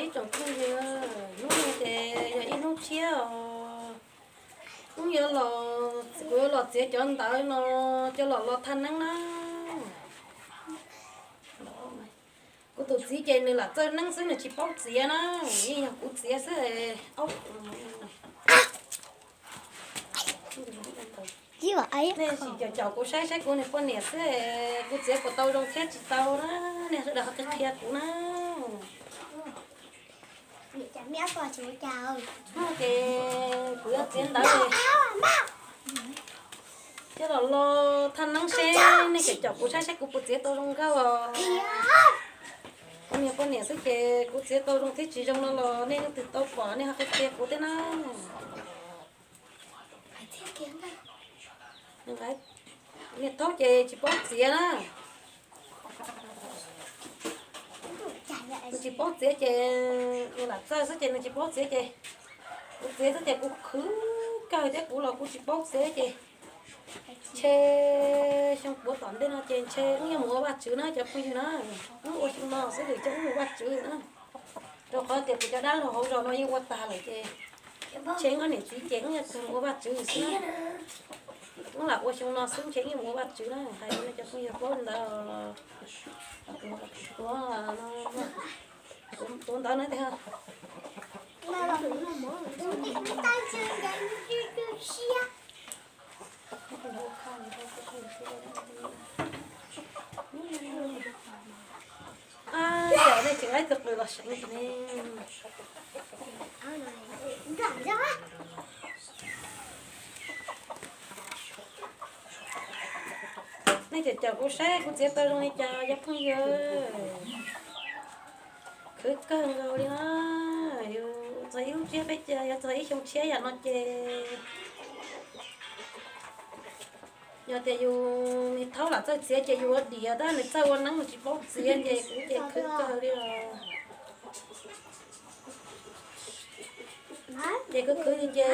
Ib tsoom phooj ywg, hnub no ces yog ib hnub tshiab os. Hnub yuav los, kuv yuav los txiav cov ntawv no coj los lo thaj neeb na. Kuv tus txiv ces nws lam txawj neeb xwb, nws tsis paub txiav na, yeej yog kuv txiav xwb. Nej sim caum caum kuv saib saib kuv niag poj niam xwb, kuv txiav puas tau zoo thiab tsis tau na, nej sawv daws ho qhia qhia kuv na. Ces kuv yuav txiav ntawv coj los lo thaj neeb seb, nej caum caum kuv saib saib kuv puas txiav tau zoo nkauj os. Kuv niag poj niam xwb ces kuv txiav tau zoo thiab tsis zoo no los nej leej twg tau pom nej ho qhia qhia kuv thiab na. Niag thaub ces tsis paub txiav na. Nws tsis paub txiav ces nws lam txawj xwb ces nws tsis paub txiav ces kuv txiav xwb ces kuv khwv kawg thiab, kuv los kuv tsis paub txiav ces ntshe xyoo puav tom ntej no ces ntshe wb yuav mus ua Vajtswv na cov phooj ywg na. Wb ua xyoo no xwb lwm xyoo wb mus Vajtswv na, rau qhov tias kuv cov dab laug hauv zos no yeej ua tag lawm ces ntshe wb niam txiv ces wb yuav kawg mus ua Vajtswv xwb na. Wb lam ua xyoo no xwb ntshe wb yuav mus ua Vajtswv na, hais rau nej cov phooj ywg paub ntawd los tuav, tuav, tuav ntawv na tiag. Ab, cas nej tseem laib tus qws los seev ne. Nej caum caum kuv saib kuv txiav tau zoo li cas cov phooj ywg. Khwv kawg nkaus li na. Yus txog ib lub tsiab peb caug, yog txog ib xyoo tshiab yam no ces yog tias yus niag thaub lam txawj txiav ces yus ua diam, tab nws txawj ua neeb nws tsis paub txiav ces kuv ces khwv kawg li os. Ces khwv khwv li ces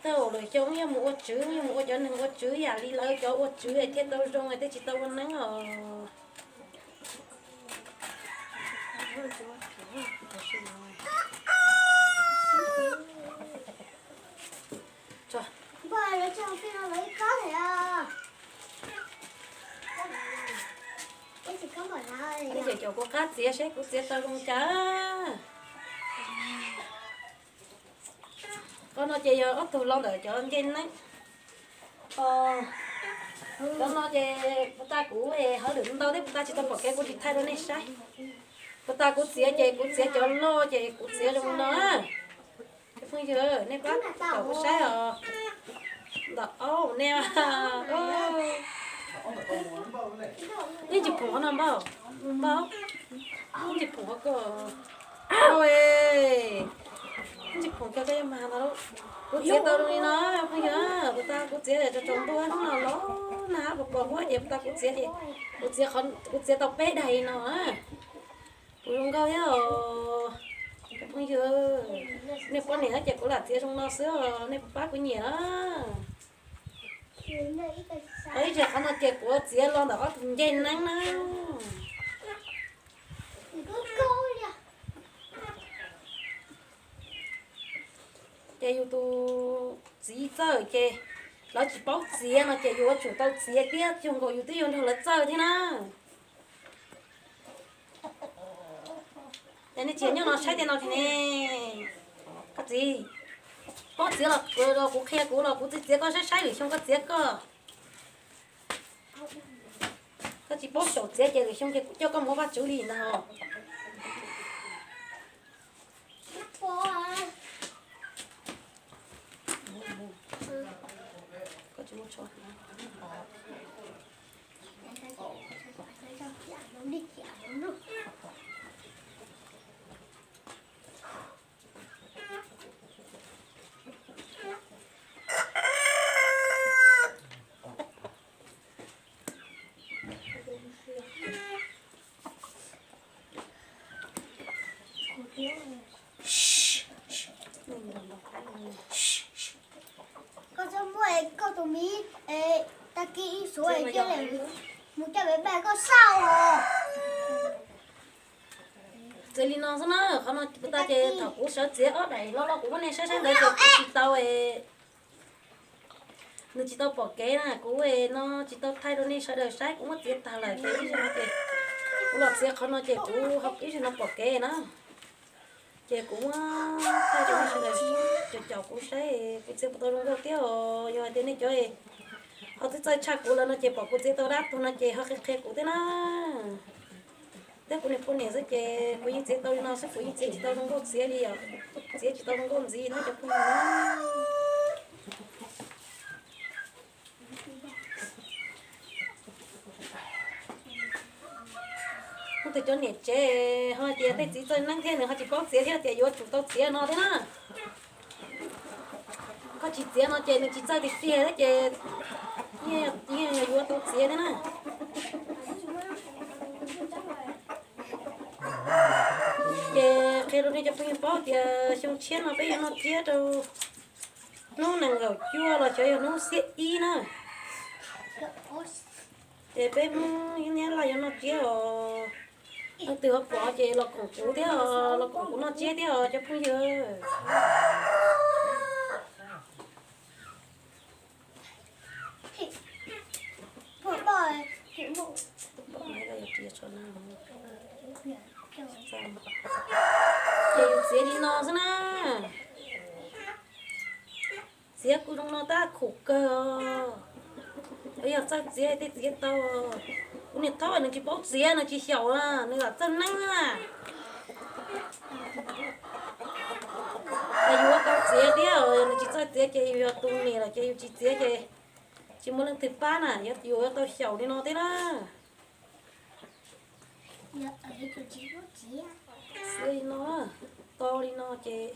tau lwm xyoo wb yuav mus ua tswv, wb yuav mus ua cov neeg ua tswv yam li lawv cov ua tswv thiaj tau zoo, tej tsis tau ua neeb os. Ces caum kuv qab txiav seb kuv txiav tau zoo cas. Qhov no ces yog ob tug lo ntawm cov ncej neeb. Cov no ces puas tas kuv hauj lwm ntau thiab puas tas tsis tau pom kev kuv tsis thaij rau nej saib. Puas tas kuv txiav ces kuv txiav cov loj ces kuv txiav zoo no. Cov phooj ywg nej pab caum kuv saib os. Ntawm aub ne. Ib ntsis phoom qhov no npauj, npauj, ib ntsis phoom qhov ko. Ib ntsis phoom ko koj yuav mag ntawd lauj. Kuv txiav tau zoo li no phooj ywg, puas tas kuv txiav tsaus ntuj hnub no los nag puas pos huab ces puas tas kuv txiav ces kuv txiav, kuv txiav tau peb daim li no. Kuv zoo nkauj thiab os. Cov phooj ywg, nej poj niam ces kuv lam txiav zoo no xwb os, nej puas pab kuv nyiam na. Ib tsam qhov no ces kuv txiav los ntawm ob tug ncej neeb na. Ces yus tus txiv txawj ces lawv tsis paub txiav no ces yus yuav tsum tau txiav thiab, cuag nkaus yus twb yuav nrog lawv txawj thiab na. Ces nej txiav nyob no saib tej no ne. Koj txiv, paub txiav los kuv qhia kuv los kuv txiav txiav koj saib saib lwm xyoo koj txiav koj. Koj tsis paub xyaum txiav ces lwm xyoo ces kuv coj koj mus ua Vajtswv li ntag. Koj txhob muab koj tus miv tag kis ib suav mus coj peb pab koj saib os. Txiav li no xwb na, qhov no tas ces thaum kuv sawv txiav ob daim loj loj kuv muab nej saib saib ntawd ces kuv tsis tau, nws tsis tau pom kev na, kuv no tsis tau thaij rau nej sawv daws saib, kuv muab txiav tag lawm ces ib zaug no ces kuv los txiav qhov no ces kuv ib zaug no pom kev na. Ces kuv muab thaij rau nej sawv daws caum caum kuv saib kuv txiav puas tau zoo nkauj thiab os. Yog hais tias nej cov ho twb txawj tshaj kuv lawm no ces pom kuv txiav tau dab tuag no ces ho qhia qhia kuv thiab na. Thiab kuv niag poj niam xwb ces kuv yeej txiav tau li no xwb, kuv yeej txiav tsis tau zoo nkauj txiav li os. Txiav tsis tau zoo nkauj ntxiv no cov phooj ywg. Tus cov niam tsev ho hais tias tej txiv txawj neeb thiab nws ho tsis paub txiav thiab tias yuav tsum tau txiav no thiab na. Koj tsis txiav no ces nws tsis txawj tiag tiag thiab ces yeej yuav tau txiav thiab na. Ces qhia rau nej cov phooj ywg paub tias xyoo tshiab no peb yuav noj tsiab rau hnub nees nkaum cuaj los xyov yog hnub xiab ib na. Ces peb Hmoob ib niab laj yuav noj tsiab os. Leej twg ho pom ces los koom kuv thiab os, los koom kuv noj tsiab thiab os cov phooj ywg. Ces yus txiav li no xwb na. Txiav kuj zoo no tab khum kawg os. Yog txawj txiav thiaj txiav tau. Kuv niag thaub nws tsis paub txiav, nws tsis xyaum na, nws lam txawj neeb na. Yus yuav tau txiav thiab, yog nws tsis txawj txiav ces yus yog tus niam lawm ces yus tsis txiav ces tsis muaj leej twg pab na, yus yuav tau xyaum li no thiab na. Txiav li no, to li no ces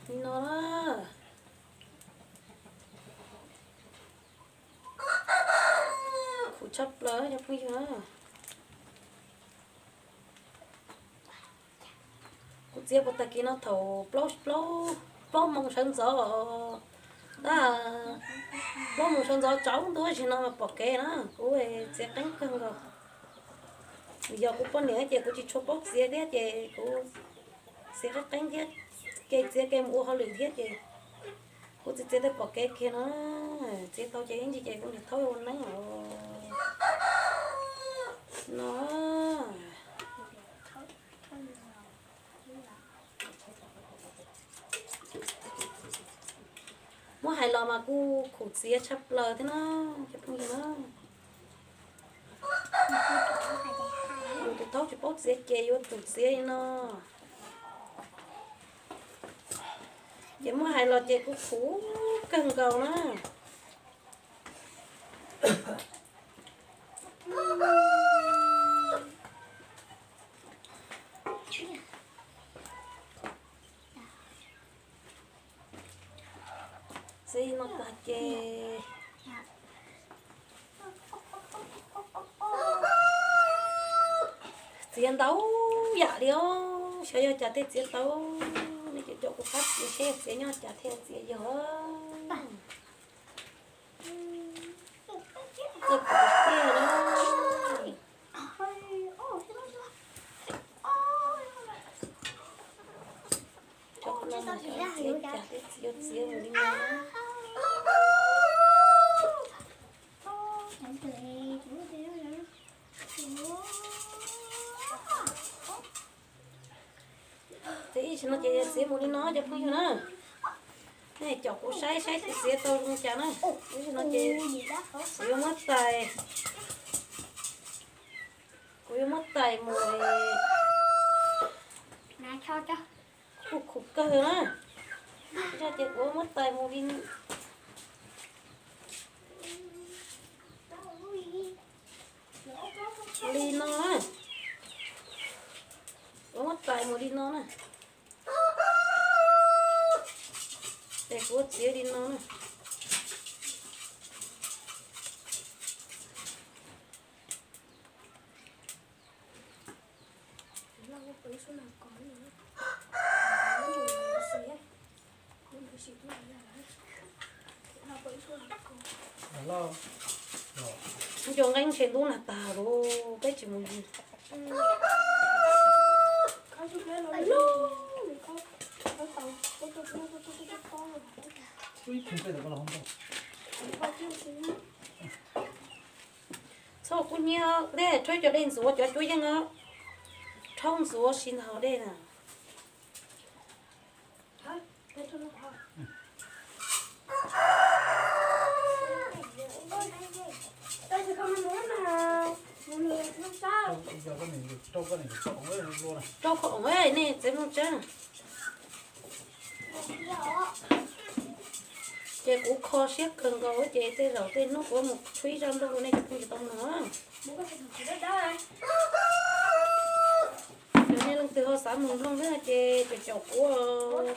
li no na. Khum tshaj plaws cov phooj ywg. Kuv txiav puas tag kis no thaum plaub, plaub moos sawv ntxov, tab plaub moos sawv ntxov tsaus ntuj tab sis no mas pom kev na, kuv txiav qeeb kawg nkaus. Yog kuv poj niam ces kuv tsis tshua paub txiav thiab ces kuv txiav qeeb qeeb thiab, ke txiav ke mus ua hauj lwm thiab ces kuv txiav txiav tej pom kev kiag no. Txiav tau ces ib ntsis ces kuv niam thaub ua neeb os. No muab hais los mas kuj khum txiav tshaj plaws thiab na cov phooj ywg na. Yus tus thaub tsis paub txiav ces yuav tsum txiav li no. Ces muab hais los ces kuj khum kawg nkaus na. Txiav li no tag ces txiav ntau yam li os, xyov yog cas thiaj txiav tau. Nej caum caum kuv qab txiav seb txiav nyob cas thiaj txiav yog. Txawj kuv tiag na. Cov no mas txiav cas thiaj txiav, txiav mus li no. Ces ib sim no ces txiav mus li no cov phooj ywg na. Nej caum kuv saib saib kuv txiav tau zoo cas na. Ib sim no ces kuv yuav muab tais, kuv yuav muab tais mus, kuj khum kawg na. Ib zaug ces kuv muab tais mus li, li no na. Kuv muab tais mus li no na. Ces kuv txiav li no na. Cov nqeeb ntshe ntub nag tag lawm, peb tsis mus yig. Txhob kub hnyiab, tej rhaub cov dej ntxuav cov cuab yeej os, rhaub ntxuav si ntag dej na. Rau khau, nej txiv mloog tsab. Ces kuv kho siab kawg nkaus ces tej zaum tej hnub kuv mus tshuab ib zaj nplooj rau nej cov phooj ywg tau mloog. Yog nej leej twg ho xav mloog nplooj thiab ces caum caum kuv,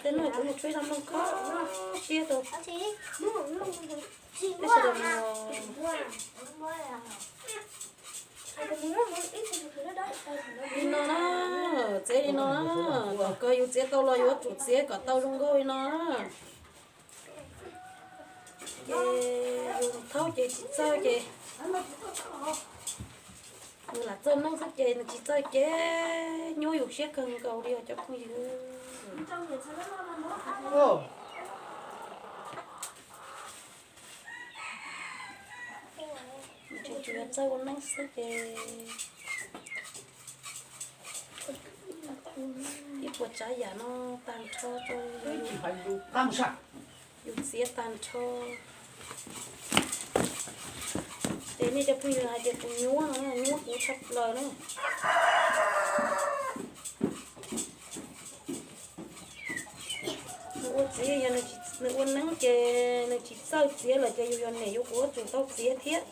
tej hnub kuv mus tshuab ib zaj nplooj kho siab rau peb sawv daws mloog. Li no na, txiav li no na, thaum kawg yus txiav tau los yuav tsum txiav kom tau zoo nkauj li no na. Ces yus thaub ces tsis txawj ces nws lam txawj noob xwb ces nws tsis txawj ces nyuaj yus siab kawg nkaus li os cov phooj ywg. Tsis tsuas yog txawj ua neeb xwb ces ib puas tsav yam no tag nrho rau yus txiav tag nrho. Ces nej cov phooj ywg hais tias kuv nyuaj no, nyuaj kuv tshaj plaws na. Nws ua txiv yog nws ua neeb ces nws tsis txawj txiav lawm ces yus yog niam yus kuj yuav tsum tau txiav thiab.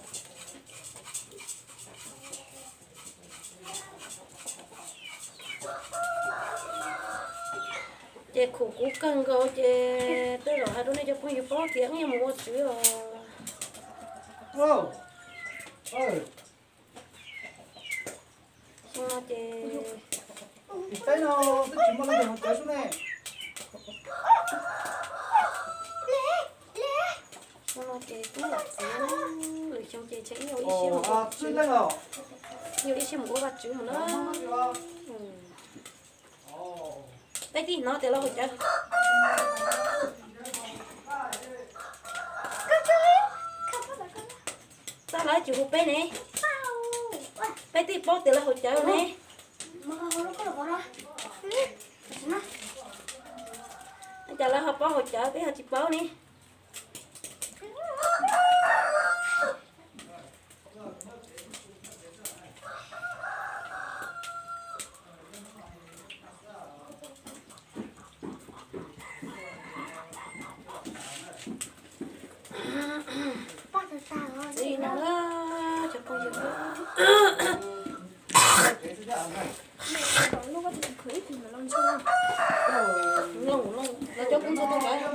Ces khum kuv kawg nkaus ces tej zaum hais rau nej cov phooj ywg paub tias wb yuav mus ua tswv os. Xyoo no ces, xyoo no ces twb lam txiav, lwm xyoo ces ntshe wb yuav ib siab mus ua, wb yuav ib siab mus ua vaj tswv mus na. Peb tib hnov tias lawv haus cawv. Txaj lawv tsis hu peb ne. Peb twb paub tias lawv haus cawv ne. Cas lawv ho paub haus cawv peb ho tsis paub ne. Li no na, cov phooj ywg, los cov kub ntxhua tau nrad,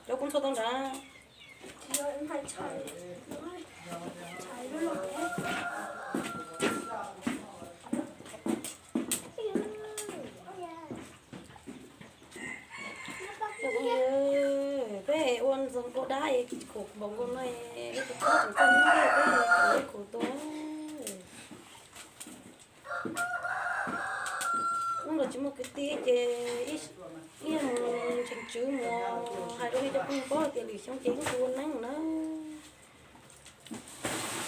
cov kub ntxhua tau nrad. Peb ua ntxoov npua dab es khum npaum nkaus no, peb tus koj tseem txawj nyob thiab peb khum tua. Hnub no tsis muaj kwv tij ces ib yam mus ntseeg tswv mus, hais rau nej cov phooj ywg paub hais tias lwm xyoo ces wb tsis ua neeb na.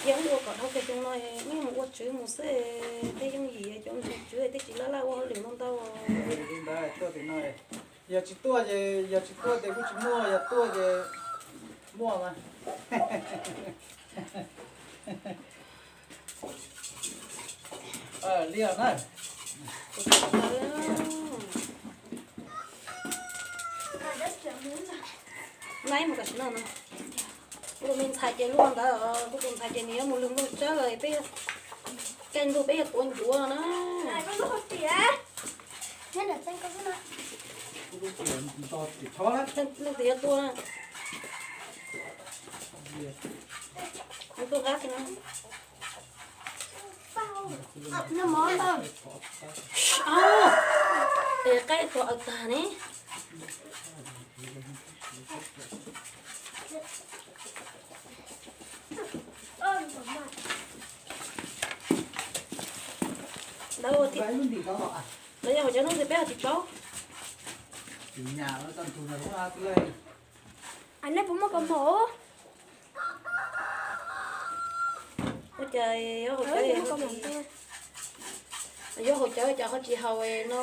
Cia wb ua kom dhau kiag xyoo no, wb mus ua tswv mus xwb, tej yooj yim cov ntseeg tswv tej tsis laj laj ua hauj lwm ntau ntau. Yog tsis tuaj ces, yog tsis tuaj ces kuj tsis muaj, yog tuaj ces muaj mas. Li na. Nai mus tam sim no no. Kuv tus me ntxhais ces luaj ntawd, kuv tus ntxhais ces nws yuav mus lwg nplooj tsawb lawm, peb caij ntuj peb yuav tuav ncuav no na. Leej twg yuav tuaj na? Nws tuaj qab xwb na. Es qaib tuag aws tag ne. Lawv ua thiab, lawv yog hauv cov hnub twg peb ho tsis paub. Nej puas muaj kaus mom? Ua cas yuav hauv cawv, yuav hauv cawv cas ho tsis haus no?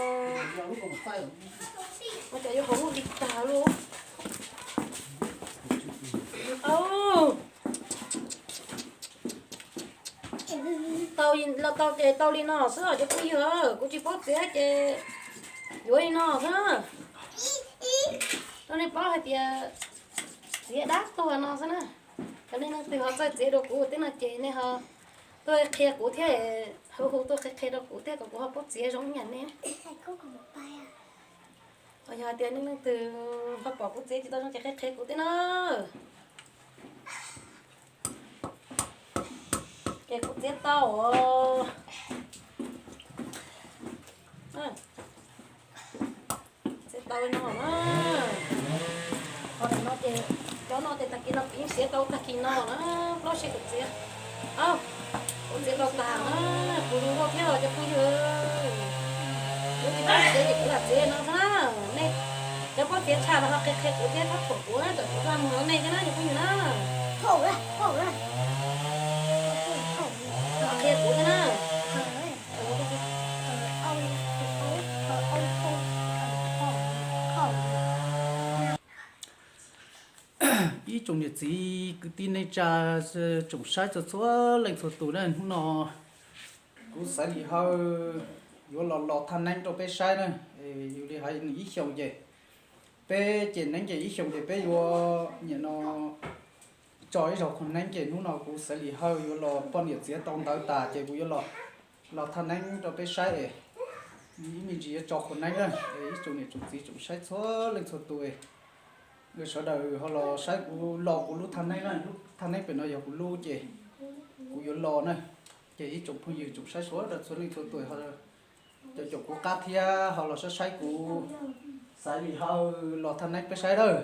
Ua cas yuav haus lub li tag lub? Tau, los tau ces tau li no xwb os cov phooj ywg, kuv tsis paub txiav ces yuav li no xwb. Rau nej paub hais tias txiav dab tuag no xwb na. Cov neeg leej twg ho txawj txiav dua kuv tej no ces nej ho tuaj qhia kuv thiab, hu hu tuaj qhia qhia rau kuv thiab kom kuv ho paub txiav zoo ib yam nej. Yog tias nej leej twg ho pom kuv txiav tsis tau zoo ces qhia qhia kuv thiab na. Ces kuv txiav tau os. Txiav tau li no na. Qhov no ces, cov no ces tag kis no kuv yeej txiav tau tag kis no na, plaub tsib kuv txiav. Kuv txiav tau tag na, kuv zoo nkauj thiab os cov phooj ywg. Kuv tsis paub txiav ces kuv lam txiav no xwb na. Nej cov paub txiav tshaj los ho qhia qhia kuv thiab, txhob thuam kuv na, tsam kuv txaj muag rau nej thiab na cov phooj ywg na. Qhia kuv thiab na. Ib tsoom niam txiv kwv tij neej tsa tsoom saib txhua txhua leej txhua tus na, hnub no kuv Xaiv Lis Hawj yuav los los thaj neeb rau peb saib na. Yus li hais nws ib xyoos ces peb ces neeb ces ib xyoos ces peb yuav niam no tso ib zaug qhua neeb ces hnub no kuv Xaiv Lis Hawj yuav los poj niam txiav tau ntawv tas ces kuv yuav los los thaj neeb rau peb saib es ib me ntsis yuav tso qhua neeb na. Ib tsoom niam tsoom txiv tsoom saib txhua leej txhua tus, sawv daws ho los saib kuv los kuv lub thaj neeb na, lub thaj neeb pem no yog kuv lub ces kuv yuav los na. Ces ib tsoom phooj ywg tsoom saib sawv daws txhua leej txhua tus ho caum caum kuv qab thiab ho los saib saib kuv Xaiv Lis Hawj los thaj neeb peb saib lawm.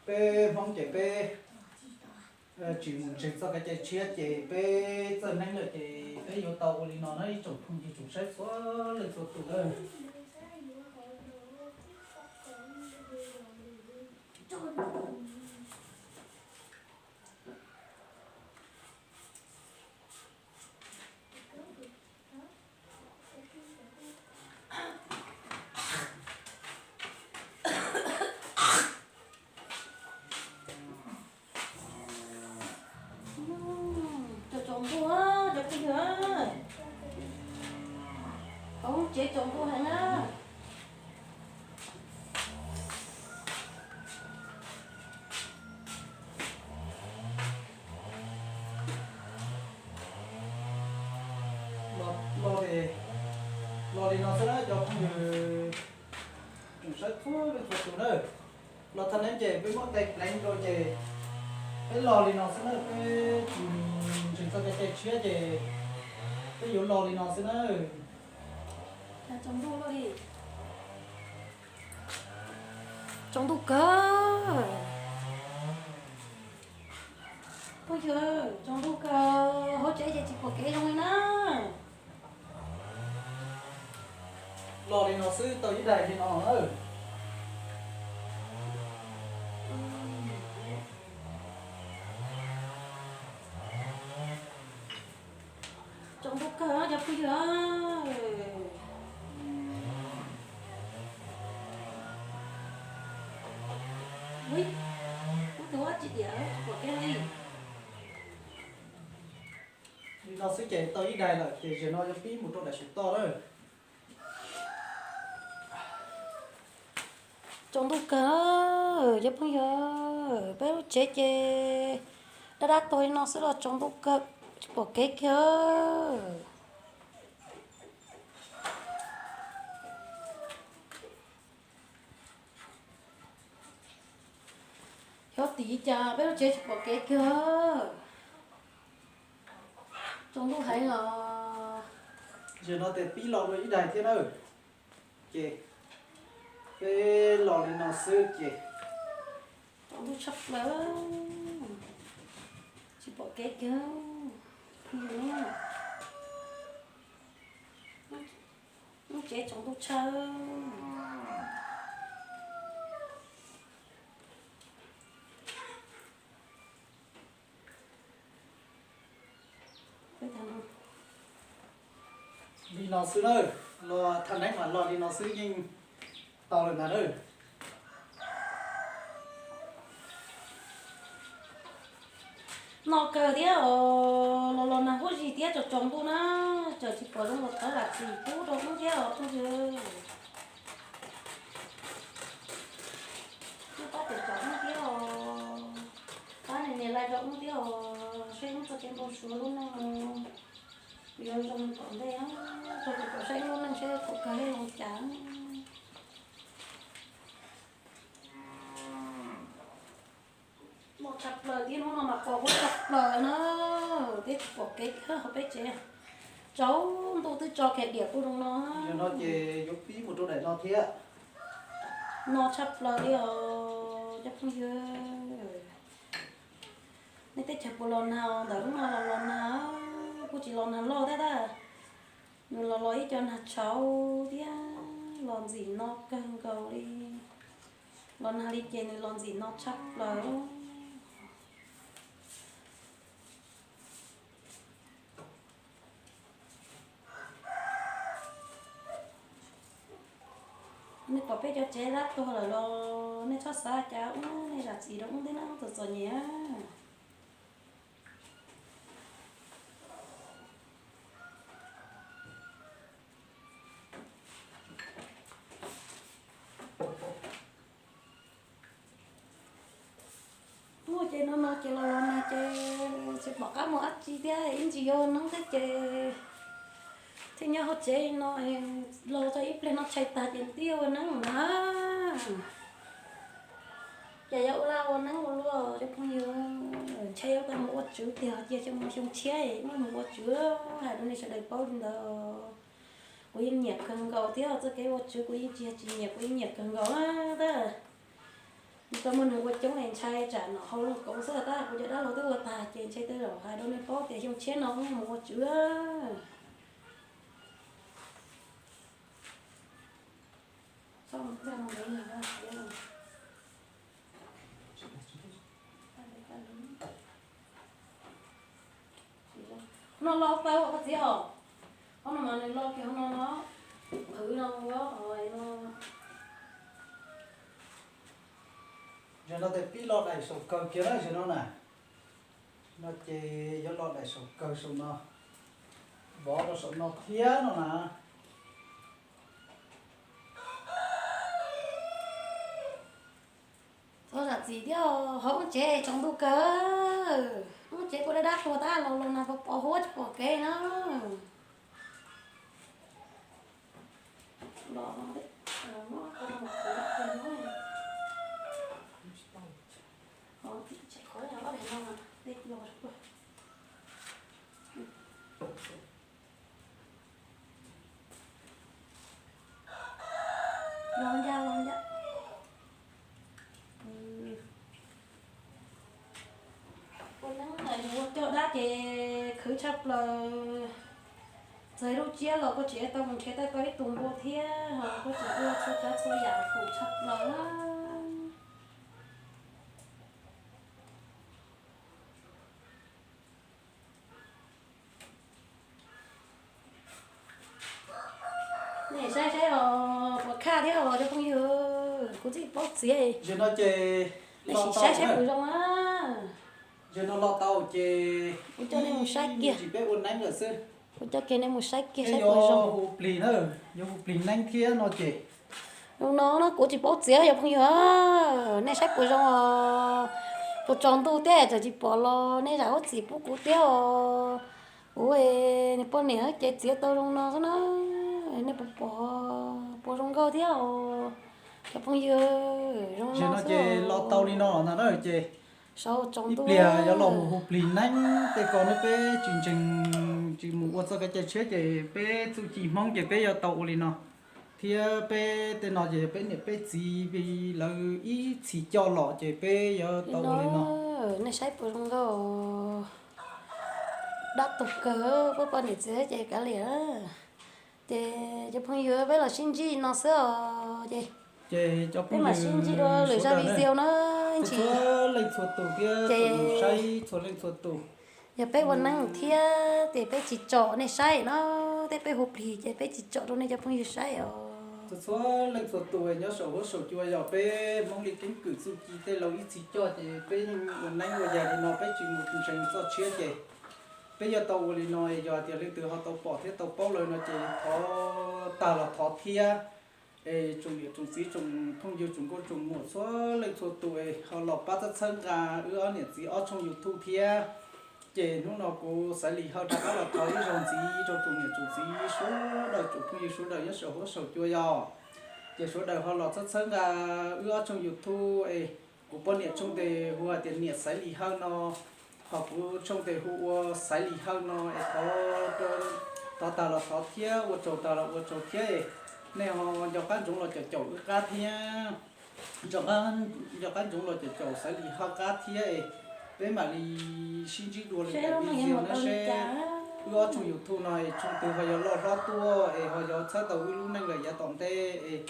Peb Hmoob ces peb tsis mus ntseeg txoj kev cai tshiab ces peb txawj neeb lawm ces peb yuav tau ua li no na ib tsoom phooj ywg tsoom saib txhua leej txhua tus na. Tsaus ntuj cov phooj ywg, hauv lub tsev tsaus ntuj heev na. Los, los li no xwb na cov phooj ywg tsoom saib txhua leej txhua tus na. Los thaj neeb ces peb muab tais pleev rau ces peb los li no xwb na, peb tsis ntseeg txoj kev cai tshiab ces peb yuav los li no xwb na. Tsaus ntuj kawg. Phooj ywg, tsaus ntuj kawg, hauv tsev ces tsis pom kev zoo li na. Los li no xwb tau ib daim li no na. Tsaus ntuj kawg cov phooj ywg. Ub, tus ua tsis diam pom kev li. Li no xwb ces tau ib daim lawm ces zaum no yuav pib mus rau daim saum toj lawm. Tsaus ntuj kawg cov phooj ywg, peb lub tsev ces dab dab tuag li no xwb los tsaus ntuj kawg tsis pom kev kiag. Xyov tim cas peb lub tsev tsis pom kev kiag. Tsaus ntuj heev os. Zaum no ces pib los dua ib daim thiab na. Ces peb los li no xwb ces tsaus ntuj tshaj plaws. Tsis pom kev kiag. Lub tsev tsaus ntuj tshaj. Li no xwb na, los thaj neeb mas los li no xwb yeej tau lawm ntag na. No kawg thiab os, los los nag huab zig thiab tsaus tsaus ntuj na, tseem tsis pom zoo los thov zam txim pub rau wb thiab os phooj ywg. Wb pab tseem tsom wb thiab os, pab nias nias like rau wb thiab os, saib wb txoj kev npau suav lub neej no yuav zoo li tom ntej, tau tsis pom saib wb lub neej saib thaum kawg zoo cas. Los tshaj plaws thiab, hnub no mas pos huab tshaj plaws na, twb tsis pom kev kiag hauv peb tsev, tsaus ntuj twb tso kiag diam kuj zoo no. Yog no ces yuav pib mus rau daim no thiab. No tshaj plaws li os cov phooj ywg. Nej teb chaws puas los nag? Ntawm hnub no los los nag, kuj tsis los nag loj thiab tab, nws los los ib co nag tshauv thiab, los ntxim no kawg nkaus li. Los nag li ces nws los ntxim no tshaj plaws. Nej pom peb cov tsev dab tuag lawm los nej txhob xav cas, wb nej zam txim rau wb thiab na txom txom nyem. Ua ces no no ces los los nag ces tsis pom qab mus dab tsi thiab, ib ntsis yuav ua neeb thiab ces thiaj nyob hauv tsev no, los txog ib pliag no tshais tag ces twb yuav ua neeb na. Ces yog ua laj ua neeb ua luaj cov phooj ywg, ntshai yuav tau mus ua tswv tiag, cia xyoo no xyoo tshiab wb mus ua tswv, hais rau nej sawv daws paub li ntawd. Kuv yeej nyiam kawg nkaus thiab, txoj kev ua tswv kuv yeej tsis yog tsis nyiam, kuv yeej nyiam kawg nkaus tab. Tau muaj neeg ua coob es ntshai tsam nom haus looj koov xwb tab, kuv cov dab laug twb ua tag ces ntshai tej zaum hais rau nej paub tias xyoo tshiab no wb mus ua tswv. No lo tau koj txiv os. Qhov no mas nws lo kiag qhov no no, qhwv no ua no. Zaum no tes pib lo daim saum kawg kiag na zaum no na. No ces yuav lo daim saum kawg saum no, vov rau saum no thiab no na. Txhob zam txim thiab, hauv wb tsev tsaus ntuj kawg, wb tsev kuj dab dab tuag tab, los los nag pos pos huab tsis pom kev na. Los ncaj los ncaj. Ua neeb ua coj dab ces khwv tshaj plaws. Txawm lub tsiab los koj tseem tau mus nrhiav tau ib tug npua thiab, ho koj tseem ua txhua tsav txhua yam khwv tshaj plaws. Nej saib saib os, puas khaj thiab os cov phooj ywg, kuv tsis paub txiav. Zaum no ces nej sim saib saib puas zoo na. Zaum no los tau ces kuv coj nej mus saib kiag, tsis peb ua neeb lawm xwb. Kuv coj kiag nej mus saib kiag saib puas zoo. Yuav hu plig na, yuav hu plig neeb thiab no ces. Zoo no no kuv tsis paub txiav cov phooj ywg, nej saib puas zoo os. Tsaus tsaus ntuj thiab txawm tsis pom los nej zam huab txim pub kuv thiab os. Kuv niag poj niam ces txiav tau zoo no xwb na. Nej puas pom, puas zoo nkauj thiab os cov phooj ywg? Zoo no ces los tau li no ntag na ces. Ib pliag yuav los mus hu plig neeb tej ko ne, peb tsis ntseeg, tsis mus ua txoj kev cai tshiab ces peb txuj ci Hmoob ces peb yuav tau ua li no. Thiab peb tej no ces yog peb niam peb txiv lawv ib txhis coj los ces peb yuav tau ua li no. Nej saib puas zoo nkauj, dab tug kawg, peb poj niam txiv ces kav liam. Ces cov phooj ywg, peb los sib ntsib no xwb os. Ces peb mam sib ntsib dua lwm zaj video na. Txhua leej txhua tus thiab, ces saib txhua leej txhua tus, yog peb ua neeb thiab ces peb tsis tsom nej saib no, tej peb hu plig ces peb tsis tsom rau nej cov phooj ywg saib os. Txhua leej txhua tus nyob saum huab saum cua, yog peb Hmoob li keeb kwm txuj ci tej laus ib txhis coj ces peb yeej ua neeb ua yaig li no, peb tsis mus ntseeg txoj tshiab ces peb yuav tau ua li no. Yog tias leej twg ho tau pom thiab tau paub lawm no ces thov tag los thov thiab. Es tsoom niam tsoom txiv tsoom phooj ywg tsoom nkauj tsoom muam txhua leej txhua tus es ho los pab txhawb txhawb nqa wb ob niam txiv ob tshooj YouTube thiab. Ces hnub no kuv Xaiv Lis Hawj rov qab los thov ib zaug ntxiv rau tsoom niam txoom txiv sawv daws, tsoom phooj ywg sawv daws nyob saum huab saum cua yog, ces sawv daws ho los txhawb txhawb nqa wb ob tshooj YouTube es kuv poj niam tshooj tes hu hais tias niam Xaiv Lis Hawj no, ho kuv tshooj tes hu ua Xaiv Lis Hawj no es thov, thov tag los thov thiab, ua tsaug tag los ua tsaug thiab. Nej ho nco qab ntsoov los caum caum wb qab thiab, nco qab ntsoov los caum caum Xaiv Lis Hawj qab thiab es peb mam li sib ntsib dua lwm daim video na seb wb ob tshooj YouTube no es tshooj twg ho yuav loj hlob tuaj es ho yuav txhawb tau wb lub neej lawm yav tom ntej es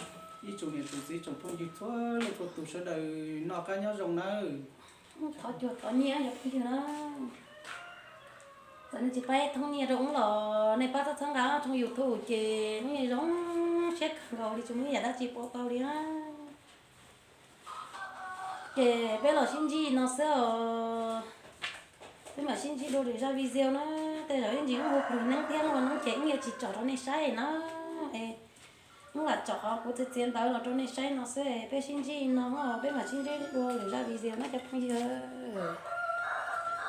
ib tsoom niam tsoom txiv tsoom phooj ywg txhua leej txhua tus sawv daws noj qab nyob zoo nawb. Thov cuag thov nyiaj cov phooj ywg na. Txawm nej tsis pab thoob nyiaj rau wb los nej pab txhawb txhawb nqa tshooj YouTube ces wb zoo siab kawg nkaus li, tsis muaj ib yam dab tsi pauv tau li na. Ces peb los sib ntsib no xwb os. Peb mam sib ntsib dua lwm zaj video na. Tej zaum ib ntsis wb hu plig neeb thiab ua neeb ces wb yuav tsis tsom rau nej saib na. Es wb lam tsom qhov kuv txiav txiav ntawv los rau nej saib no xwb, peb sib ntsib no, peb mam sib ntsib dua lwm zaj video na cov phooj ywg.